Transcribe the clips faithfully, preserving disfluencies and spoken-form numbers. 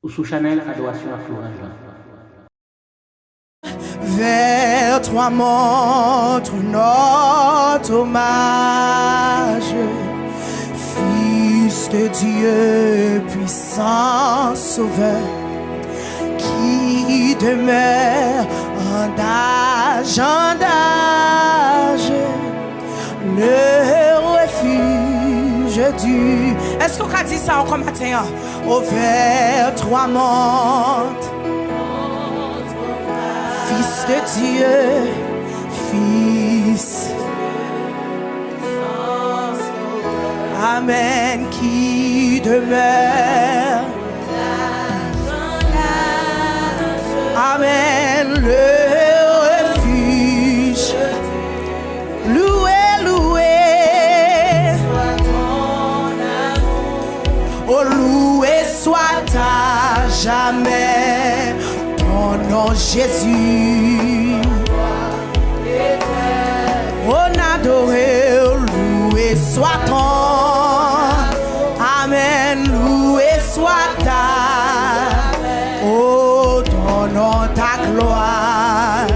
Ou sou chanèl adorasyon ak lwanj la. Vers toi montre notre hommage, Fils de Dieu, puissant Sauveur, qui demeure en âge en âge, le refuge du. Èske w ka di sa ankò maten an? Au vert tourmente, Fils de Dieu, Fils. Amen, qui demeure. Amen, le refuge. Loué, loué. Oh, loué soit à jamais ton nom, Jésus. On adore, loué soit ton. Amen, loué soit ta. Oh, ton nom, ta gloire.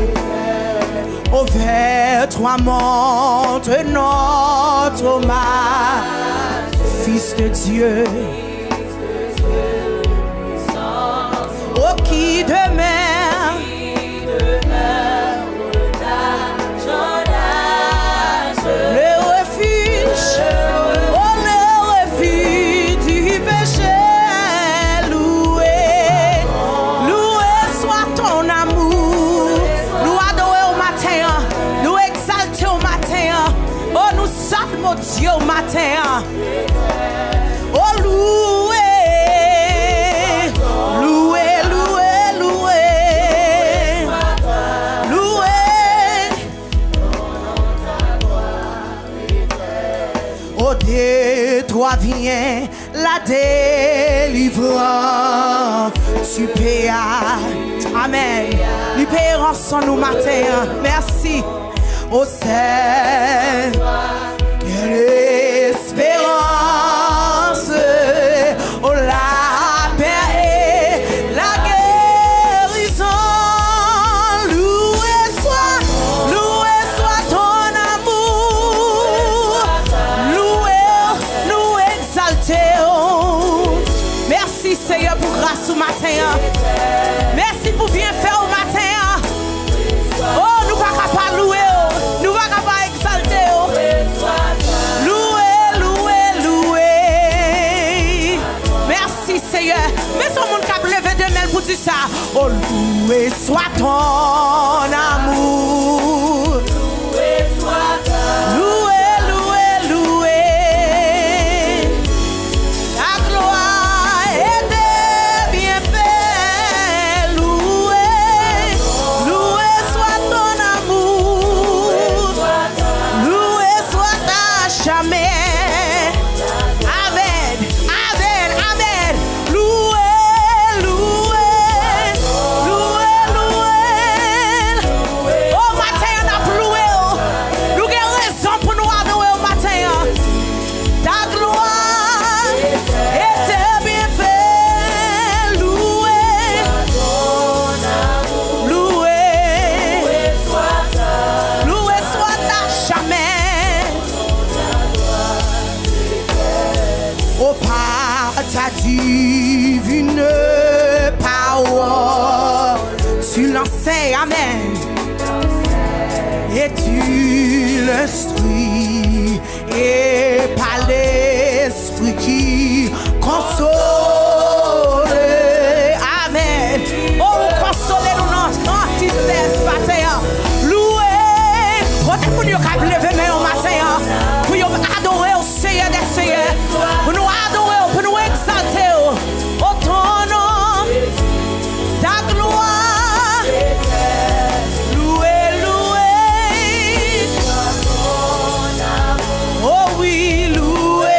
Au vert tourmente notre hommage, Fils de Dieu. Oh, qui demeure le refuge, oh, le refuge du pécheur, loué, loué soit ton amour. Nou adore w maten an, nou egzalte w maten an. Oh, nou salmodye w maten an. Oh, loué, loué, loué, loué, loué. Oh, de toi vient la délivrance. Tu payas. Amen. Li peye ranson nou maten an. Mèsi. Oh, c'est quelle espérance, oh, la paix et la guérison. Loué soit, loué soit ton amour. Loué, nou egzalte w. Mèsi, Seyè, pou gras ou maten an. Mèsi pou byenfè ou maten an. Oh, nou pa ka pa louwe w. Nou pa ka pa egzalte w. Louwe, louwe, louwe. Mèsi, Seyè. Men se yon moun k ap leve de men l pou di sa. Oh, loué soit ton amour. Loué, loué, loué. Ta gloire et tes bienfaits, loué, loué soit ton amour, loué soit à jamais. Amen, amen, amen. Loué, loué, loué, loué. Oh, maten an n ap louwe w. Nou gen rezon pou nou adore w maten an. Ta gloire et tes bienfaits, loué, loué, loué soit à jamais. Oh, par ta divine parole, tu l'enseignes, amen, et tu l'instruis. Et par l'Esprit qui console. Amen. Oh, ou konsole nou nan, nan tristès maten an. Louwe. Kote moun yo k ap leve men yo maten an pou yo adore w, Seyè dè seyè? Pou nou adore w, pou nou egzalte w. Oh, ton nom, ta gloire. Louwe, louwe. Oh oui, louwe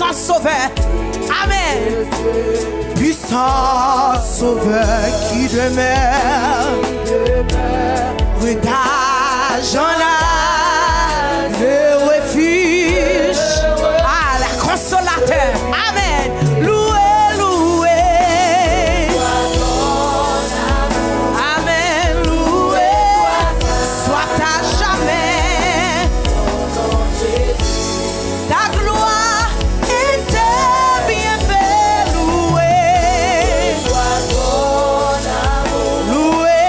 Puissant Sauveur. Amen. Puissant Sauveur qui demeure, bridage en âme, le refuge, ah, le consolateur. Amen. Loué, loué. Amen. Loué soit à jamais. Ta gloire et tes bienfaits loués. Loué.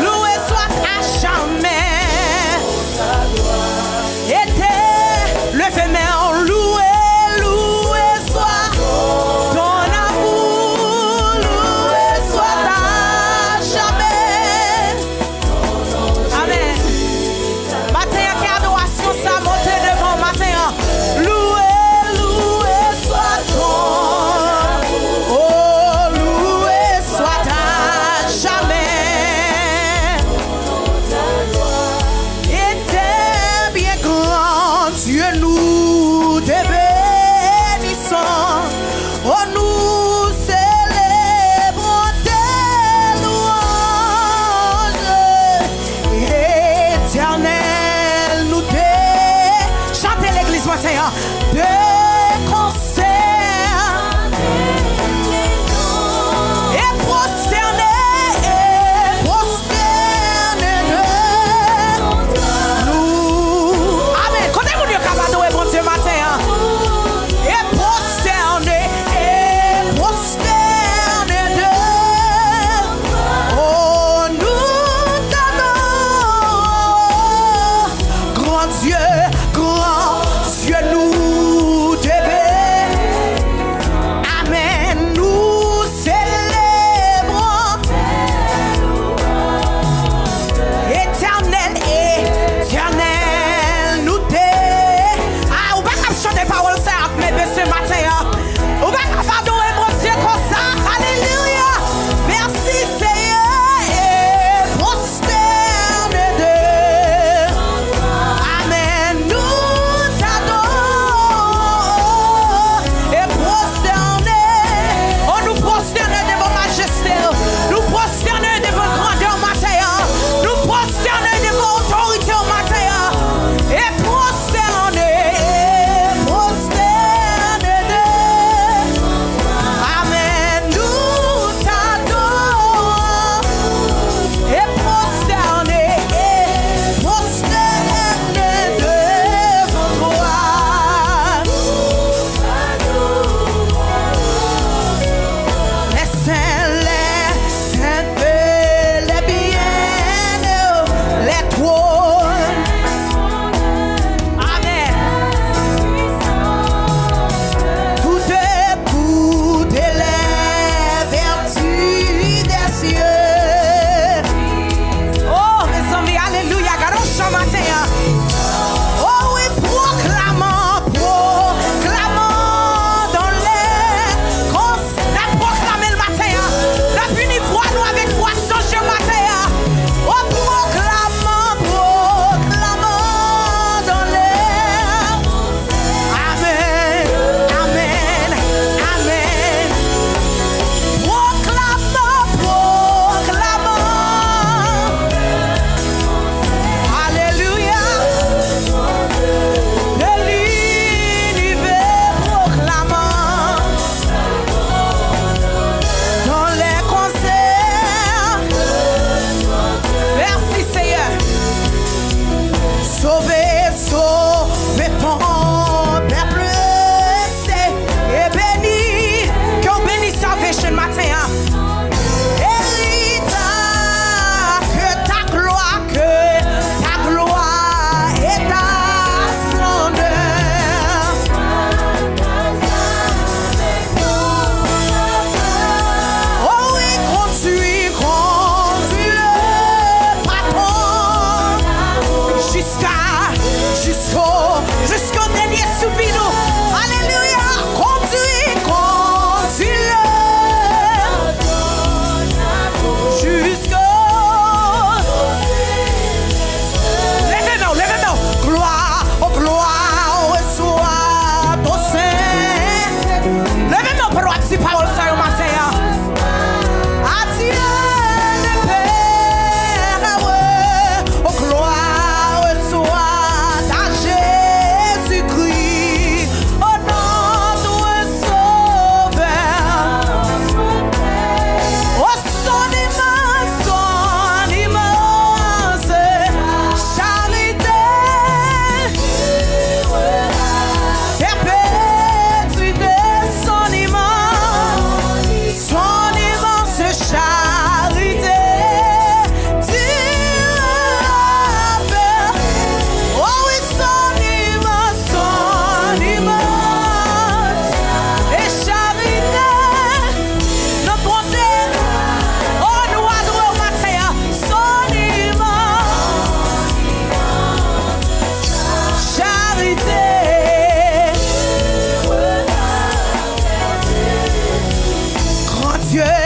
Loué soit à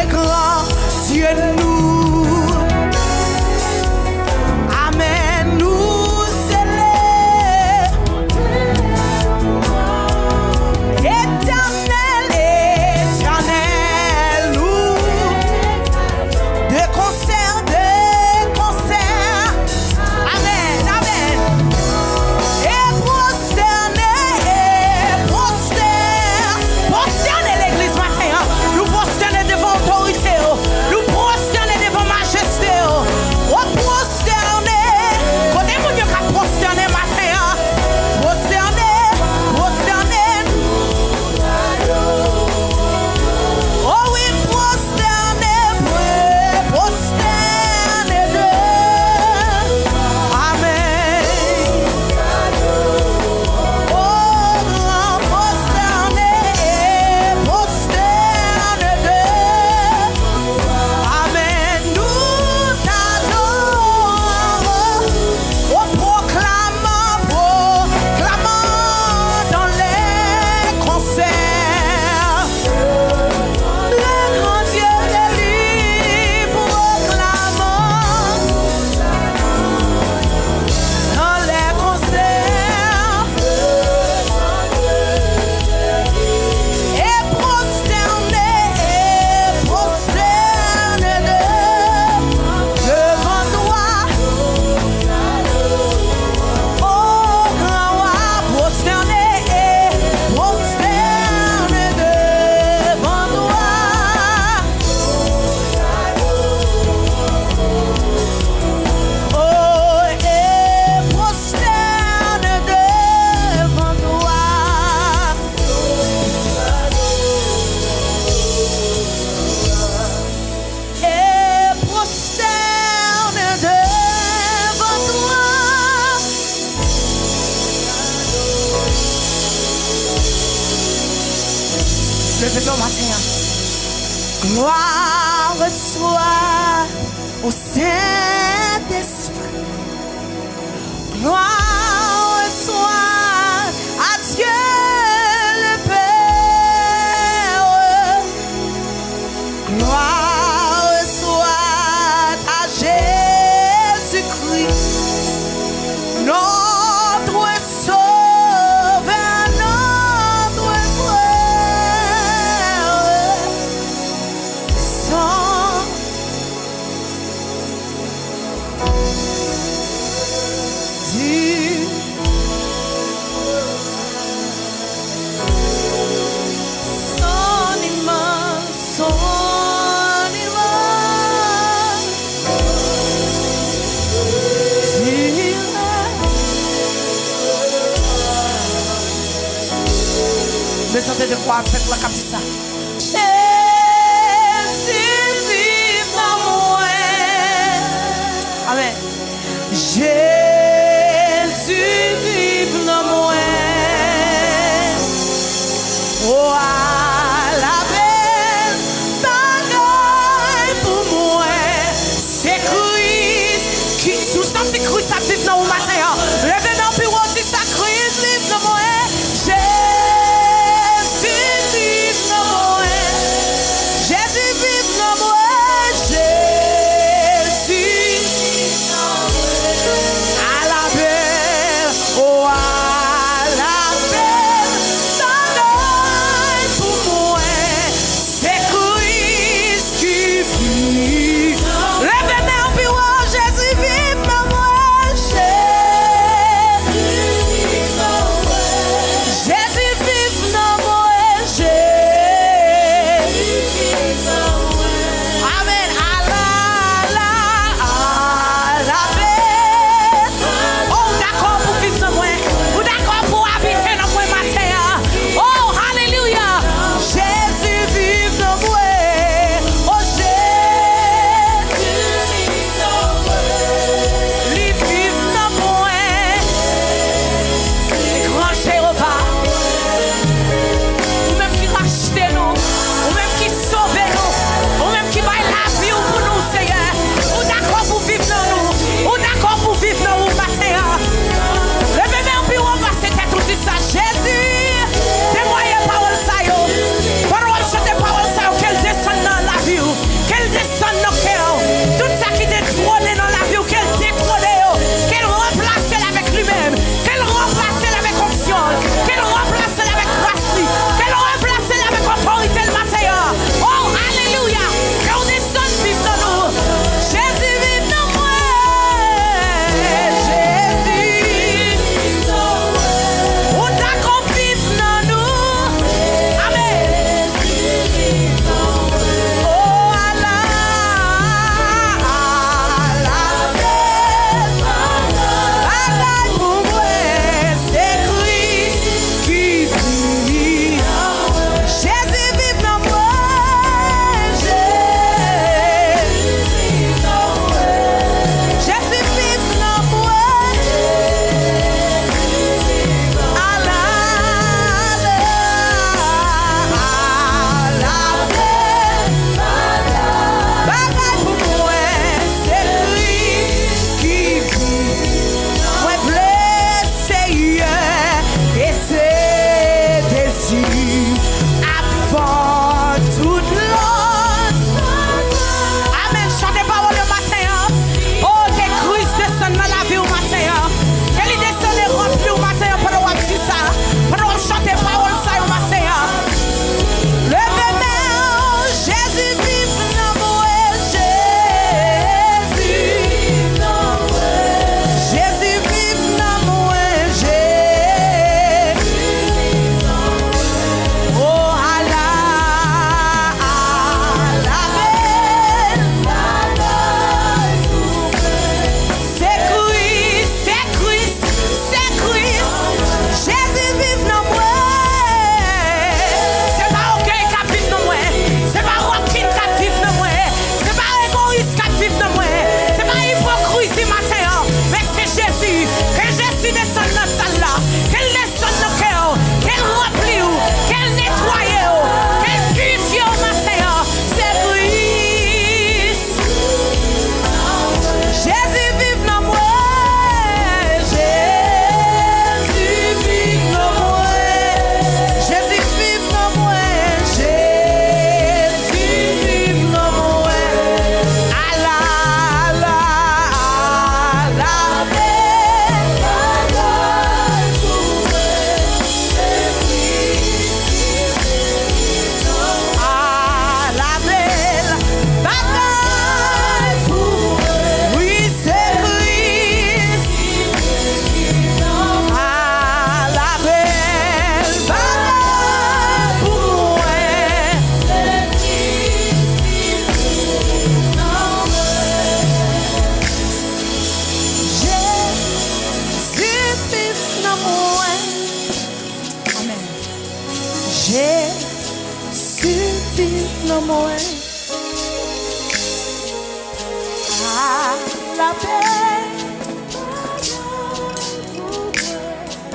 Grand Dieu nous. Amèn, nou sele. Etènèl, Etènèl, nou. De konsè, de konsè. Amèn, amèn. E pwostène, e pwostè-, pwostène legliz maten an. Nou pwostène devan otorite yo. Nou pwostène devan majeste yo. O pwostène. Kote moun yo ka pwostène maten an? Pwostène, pwostène. O wi, pwostène, pwostène de. Amèn. O gran pwostène, pwostène de. Amèn. Nou t'adorons. O pwoklamè, pwoklamè dans les concerts. Le grand Dieu de lui proclamons dans les concerts. Et prosterné, et prosterné devant toi. Ô grand roi, prosterné et prosterné devant toi. Oh, et prosterné devant toi. Et prosterné devant toi. Leve men w maten an. Gloire soit au Saint-Esprit. Gloire soit à Dieu le Père. Gloire soit à Jésus-Christ, notre Sauveur, notre Frère. Sans Di, son imaj, son imaj. Di, men sa te de kwa pèp la k ap di sa. Jezi viv nan mwen. Amèn. Jezi viv nan mwen. O, a la bèl bagay pou mwen. Se Kris ki, si w santi Kris ap viv nan ou maten an, leve men w pi wo, di sa, Kris viv nan mwen. Jezi viv nan mwen. Lapè,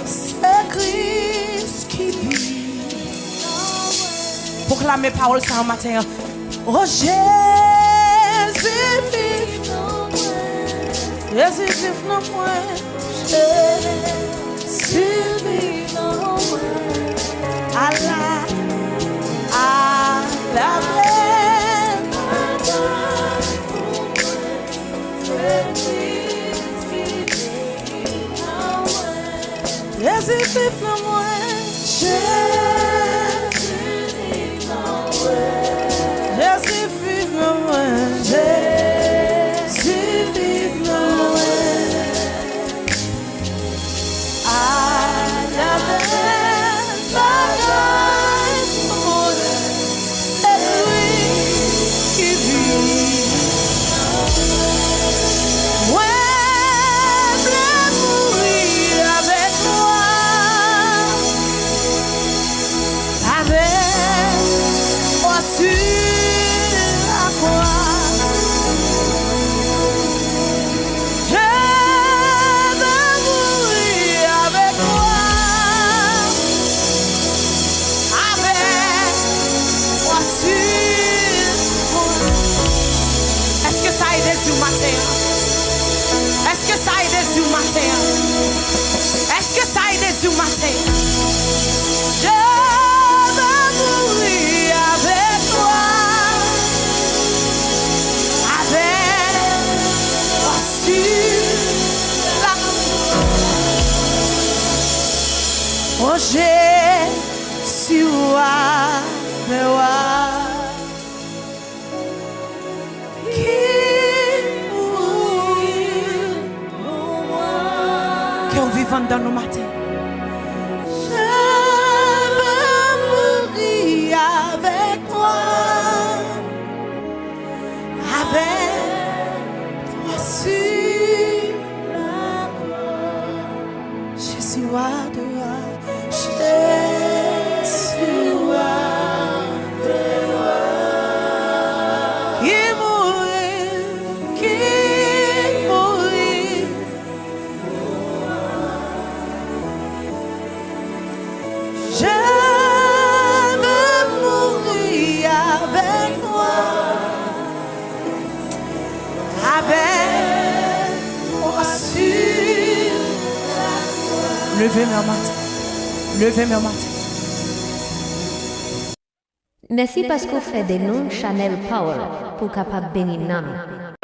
se Kris ki viv. Pwoklame pawòl sa a maten an. O Jezi viv nan mwen. Jezi viv nan mwen. Jezi viv nan mwen. Ala, ala, men. Jezi viv nan mwen. Jezi viv nan mwen. Jezi viv nan mwen. Jezi viv nan mwen. Ann avèk bagay pou mwen, se Kris ki viv. Mwen vle mouri avèk ou. Avèk ou sou lakwa. Je veux mourir avec toi. Avec toi sur mon... Èske sa e dezi w maten an? Èske sa e dezi w maten an? Èske sa e dezi w maten? Je veux mourir avec toi, avec toi sur la croix. Oh Jésus, roi des rois. Ki mouri pou mwen. Kè w viv anndan nou maten. Je veux mourir avec toi, avec toi sur la croix. Jésus, roi de rois, Jésus, roi de rois. Ki mouri, ki mouri. Je veux mourir avec toi. Avec toi sur la croix. Leve men w maten. Leve men w maten. Mèsi paske w fè de nou chanèl pawòl pou w kapab beni nanm yo.